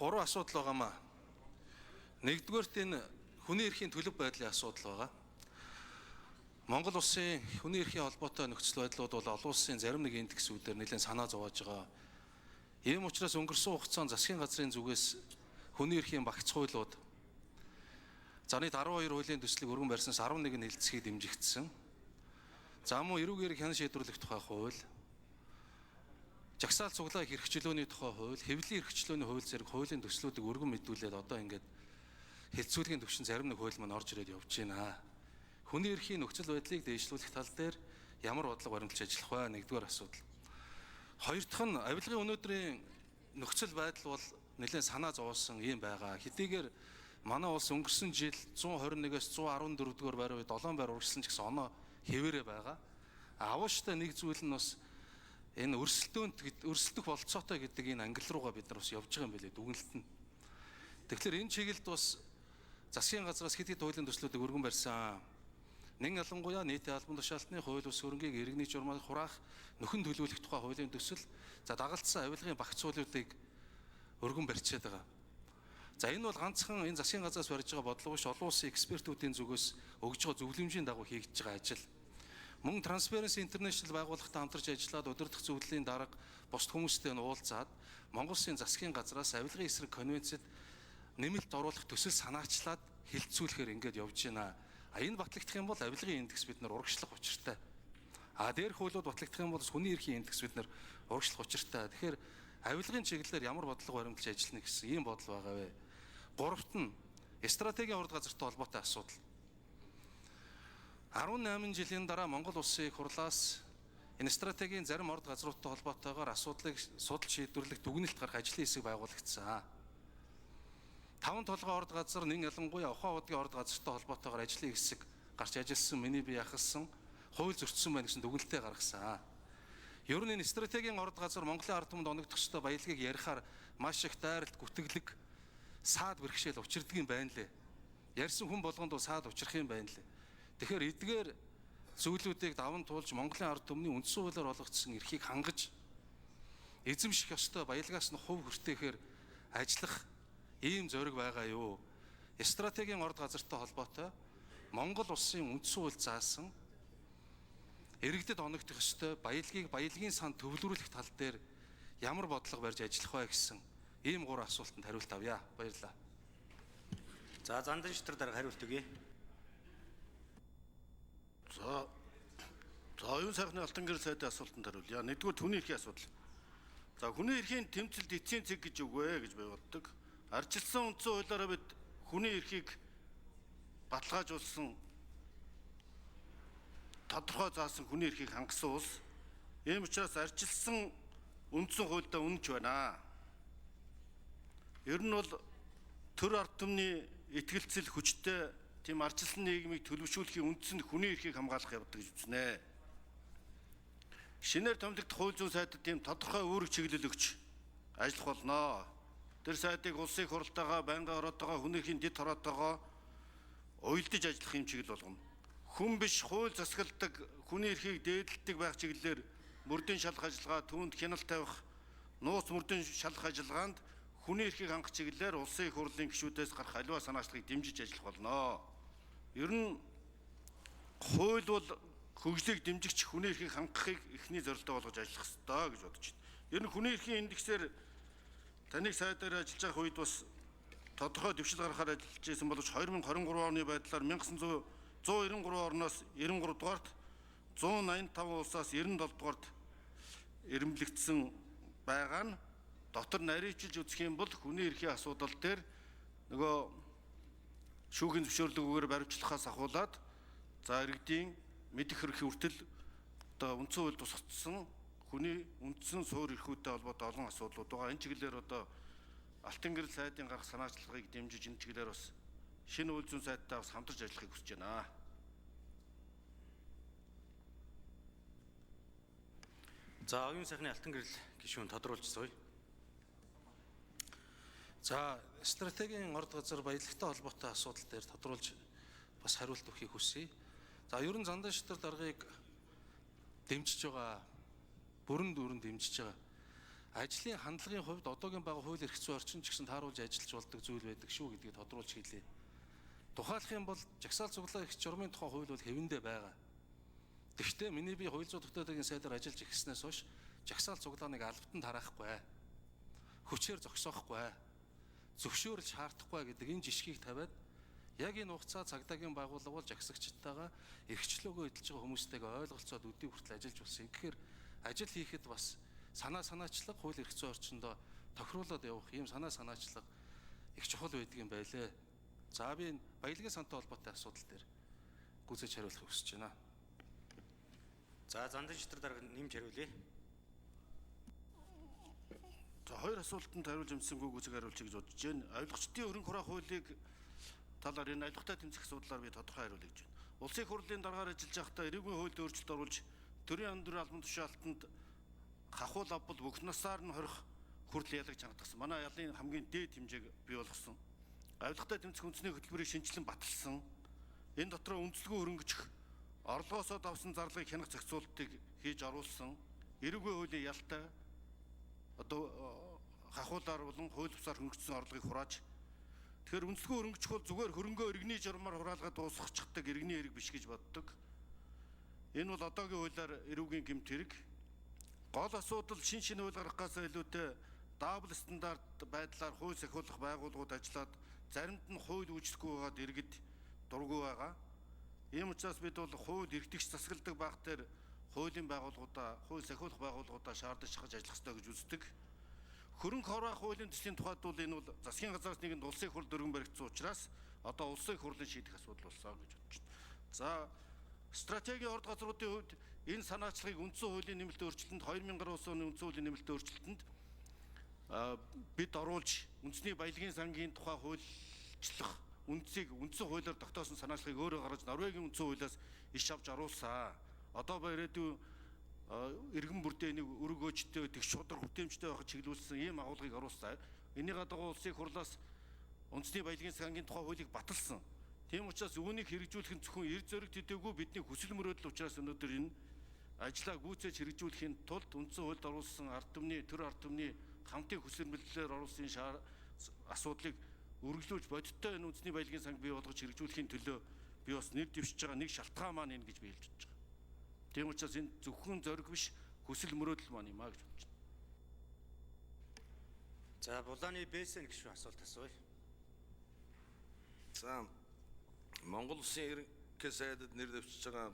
гурван асуудал байгаамаа. Нэгдүгээрт энэ хүний эрхийн төлөв байдлын асуудал байгаа. Монгол улсын хүний эрхийн холбоотой нөхцөл байдлууд бол олон улсын зарим нэг индексүүдээр нэлээд санаа зовоож байгаа. Ийм учраас өнгөрсөн хугацаанд засгийн газрын зүгээс хүний эрхийн багц хуулиуд за нийт 12 хуулийн төслийг өргөн барьснаас 11 нь хэлцгийг дэмжигдсэн. За мөн эрүүгээр хян шийдвэрлэх тухай хууль, жагсаал цуглаа хэрэгчлөөний тухай хууль, хэвлэлийн хэрэгчлөөний хууль зэрэг хуулийн төслүүдийг өргөн мэдүүлээд одоо ингээд хэлцүүлгийн төвшин зарим нэг хууль маань орж ирээд явж байна. Хүний эрхийн нөхцөл байдлыг дээшлүүлэх тал дээр ямар бодлого баримталж ажиллах вэ? Нэгдүгээр асуудал. Хоёр дахь нь авилгын өнөөдрийн нөхцөл байдал бол нэлээд санаа зовоосон юм байгаа. Хэдийгээр манай улс өнгөрсөн жил 121-ээс 114 дугаар байр үед 7 байр урагшсан ч гэсэн оноо хэвээрээ байгаа. Авууштай нэг зүйл нь бас энэ өрсөлдөөнд өрсөлдөх болцоотой гэдэг энэ ангил руугаа бид нар бас явж байгаа юм билээ дүгнэлт нь. Тэгэхээр энэ чиглэлд бас засгийн газраас хэд хэд хуулийн төслүүдийг өргөн барьсан. Нэн ялангуяа нийтийн албан тушаалтны хууль бус хөрөнгийг иргэний журмаар хураах, нөхөн төлөвлөх тухай хуулийн төсөл, за дагалдсан авилгын багц хуулиудыг өргөн барьчаад байгаа. За энэ бол ганцхан энэ засгийн газраас барьж байгаа бодлого биш, олон улсын экспертүүдийн зүгээс өгж байгаа зөвлөмжийн дагуу хийгдэж байгаа ажил. Мөн Transparency International байгууллагатай хамтарч ажиллаад удирдах зөвлөлийн дарга бусд хүмүүстэй нь уулзаад Монгол Улсын засгийн газраас авилгын эсрэг конвенцэд нэмэлт оруулах төсөл санаачлаад хилцүүлэхээр ингээд явж байна. А энэ батлагдах юм бол авилгын индекс бид нар урагшлах учиртай. А дээрх хуулиуд батлагдах юм бол хүний эрхийн индекс бид нар урагшлах учиртай. Тэгэхээр авилгын чиглэлээр ямар бодлого баримталж ажиллана гэсэн ийм бодол байгаа вэ? Гуравт нь стратегийн урд газартай холбоотой асуудал. 18 жилийн дараа Монгол улсын их хурлаас энэ стратегийн зарим орд газруудтай холбоотойгоор асуудлыг судал шийдвэрлэх дүгнэлт гарах ажлын хэсэг байгуулагдсан. Таван толгой орд газар нэн ялангуяа Ухаан удгийн орд газартай холбоотойгоор ажлын хэсэг гарч ажилласан, миний бие яхалсан, хууль зөрчсөн байна гэсэн дүгнэлтээ гаргасан. Ер нь энэ стратегийн орд газар Монголын ард түмэнд оногдох ёстой баялагийг ярихаар маш их дайралт, гүтгэлэг, саад бэрхшээл учирдаг юм байна лээ. Ярьсан хүн болгонд саад учрах юм байна лээ. Тэгэхээр эдгээр зүйлүүдийг даван туулж Монголын ард түмний үндсэн хуулиар олгогдсон эрхийг хангаж эзэмших ёстой баялагаас нь хувь хүртээхээр ажиллах ийм зориг байгаа юу? Стратегийн орд газартай холбоотой Монгол улсын үндсэн хууль заасан иргэдэд оногдох ёстой баялагийг баялагын сан төвлөрүүлэх тал дээр ямар бодлого барьж ажиллах вэ гэсэн ийм гурван асуултанд хариулт авъя. Баярлалаа. За Зандан шатар дарга хариулт өгье. За оюун сайхны алтан гэрэл сайдын асуултанд хариулъя. Нэгдүгээр хүний эрхийн асуудал. За хүний эрхийн тэмцэлд эцсийн цэг гэж үгүй гэж боддог. Арчилсан үндсэн хуулиараа бид хүний эрхийг баталгаажуулсан тодорхой заасан хүний эрхийг хангасан улс. Ийм учраас арчилсан үндсэн хуульдаа үнэнч байна. Ер нь бол төр ард түмний итгэлцэл хүчтэй тийм арчилсан нийгмийг төлөвшүүлэхийн үндсэн нь хүний эрхийг хамгаалах явдаг гэж үзнэ. Шинээр томилогдох хууль зүйн сайдад тийм тодорхой үүрэг чиглэл өгч ажиллах болно. Тэр сайдыг улсын их хурлтайгаа, байнгын ороотойгоо, хүний эрхийн дэд хороотойгоо уялдаж ажиллах юм чиглэл болгоно. Хүн биш хууль засагладаг, хүний эрхийг дээдэлдэг байх чиглэлээр мөрдийн шалах ажиллагаа, түүнд хяналт тавих, нууц мөрдийн шалах ажиллагаанд хүний эрхийг хангах чиглэлээр улсын их хурлын гишүүдээс гарах аливаа санаачлагыг дэмжиж ажиллах болно. Ер нь хууль бол хөгжлийг дэмжигч хүний эрхийг хангахыг эхний зорилттой болгож ажиллах ёстой гэж бодож байна. Ер нь хүний эрхийн индексээр таныг сайдаар ажиллаж байгаа үед бас тодорхой дэвшил гаргахаар ажиллаж байсан боловч 2023 оны байдлаар 1993 орноос 93 дугаарт 185 улсаас 97 дугаарт эрэмблэгдсэн байгаа нь дотор нарийвчилж үзэх юм бол хүний эрхийн асуудал дээр нөгөө шүүхийн зөвшөөрлөгөөр баримтлахаас ахуулаад за иргэдийн мэдэх эрх хүртэл одоо үндсэн хууль тусгагдсан хүний үндсэн суурь эрхүүдтэй холбоотой олон асуудлууд байгаа. Энэ чиглэлээр одоо алтан гэрэл сайдын гарах санаачлагыг дэмжиж энэ чиглэлээр бас шинэ хууль зүйн сайдтай бас хамтарч ажиллахыг хүсэж байна. За оюун сайхны алтан гэрэл гишүүн тодруулж сууя. За стратегийн орд газар баялагтай холбоотой асуудал дээр тодруулж бас хариулт өгөхийг хүсье. За ер нь Зандан шатар даргаыг дэмжиж байгаа, бүрэн дүүрэн дэмжиж байгаа. Ажлын хандлагын хувьд одоогийн байгаа хууль эрх зүйн орчин ч гэсэн тааруулж ажиллаж болдог зүйл байдаг шүү гэдгийг тодруулж хэлье. Тухайлах юм бол жагсаал цуглаа эрх журмын тухай хууль бол хэвэндээ байгаа. Гэхдээ миний би хууль зүйн тогтоодгийн сайдаар ажиллаж эхэлснээс хойш жагсаал цуглааныг албатан тараахгүй, хүчээр зогсоохгүй, зөвшөөрөл шаардахгүй гэдэг энэ жишгийг тавиад яг энэ хугацаа цагдаагийн байгууллага бол жагсагчдтайгаа эрхчлөөгөө эдэлж байгаа хүмүүстэйгээ ойлголцоод өдий хүртэл ажиллаж болсон. Тэгэхээр ажил хийхэд бас санаа санаачлаг хууль эрх зүйн орчиндөө тохируулаад явах ийм санаа санаачлаг их чухал байдаг юм байлээ. За би энэ баялагын сантай холбоотой асуудал дээр гүйцээж хариулахыг хүсэж байна. За Зандан шатар дарга нэмж хариулъя. За хоёр асуултанд хариулж амжсангүй гүйцэг хариулчих гэж бодож байна. Авилгачдын хөрөнгө хураах хуулийг талаар энэ авилгатай тэмцэх асуудлаар би тодорхой хариулъя гэж байна. Улсын их хурлын даргаар ажиллаж байхдаа эрүүгийн хуульд өөрчлөлт оруулж төрийн ан дүр албан тушаалтанд хахуул авбал бүх насаар нь хорих хүртэл ялагч хангатгсан. Манай ялын хамгийн дээд хэмжээг бий болгосон. Авилгатай тэмцэх үндэсний хөтөлбөрийг шинжилэн баталсан. Энэ дотроо үндэслэгүй хөрөнгөчих орлогоосоо давсан зарлагыг хянах зохицуултыг хийж оруулсан. Эрүүгийн хуулийн ялтай одоо хахуулаар болон хууль бусаар хөнгөжсөн орлогыг хурааж, тэгэхээр үндэслэгүй хөрөнгөчих бол зүгээр хөрөнгөө иргэний журмаар хураалгаад дуусгачихдаг иргэний хэрэг биш гэж боддог. Энэ бол одоогийн хуулиар эрүүгийн гэмт хэрэг. Гол асуудал шин шинэ хууль гаргахаас илүүтэй double standard байдлаар хууль сахиулах байгууллагууд ажиллаад заримд нь хууль үйлчлэхгүй байгаад иргэд дургүй байгаа. Ийм учраас бид бол хууль эрхтгч засагладаг баг дээр хуулийн байгууллагуудаа, хууль сахиулах байгууллагуудаа шаардаж чахаж ажиллах ёстой гэж үздэг. Хөрөнгө хураах хуулийн төслийн тухайд бол энэ бол засгийн газраас нэгэнд улсын их хурл дөрвөн баригдсан учраас одоо улсын их хурлын шийдэх асуудал болсон гэж бодож байна. За стратегийн орд газруудын хувьд энэ санаачлагыг үндсэн хуулийн нэмэлт өөрчлөлтөнд 2000 гаруй оны үндсэн хуулийн нэмэлт өөрчлөлтөнд бид оруулж үндэсний баялагын сангийн тухай хуульчлах үндсийг үндсэн хуулиар тогтоосон санаачлагыг өөрөө гаргаж Норвегийн үндсэн хуулиас иш авч оруулсан. Одоо ба ирээдүйн иргэн бүрдээ нэг өргөөжтэй тэгш шударга хүртээмжтэй байхад чиглүүлсэн ийм агуулгыг оруулсан. Энийг дагуу улсын их хурлаас үндэсний баялагын сангийн тухай хуулийг баталсан. Тийм учраас үүнийг хэрэгжүүлэх нь зөвхөн эрд зориг төдийгүй бидний хүсэл мөрөөдөл учраас өнөөдөр энэ ажлаа гүйцээж хэрэгжүүлэхийн тулд үндсэн хуульд оруулсан ард түмний төр ард түмний хамтын хүсэл мөрөөдлөөр оруулсан асуудлыг үргэлжлүүлж бодиттой энэ үндэсний баялагын санг бий болгож хэрэгжүүлэхийн төлөө би бас нэр дэвшиж байгаа нэг шалтгаан маань энэ гэж би хэлж бодож байгаа. Тийм учраас энэ зөвхөн зориг биш, хүсэл мөрөөдөл маань юм а гэж бодож байна. За Булааны Бэсэн гишүүн асуулт асууя. За Монгол Улсын ерөнхий сайдад нэр дэвшиж байгаа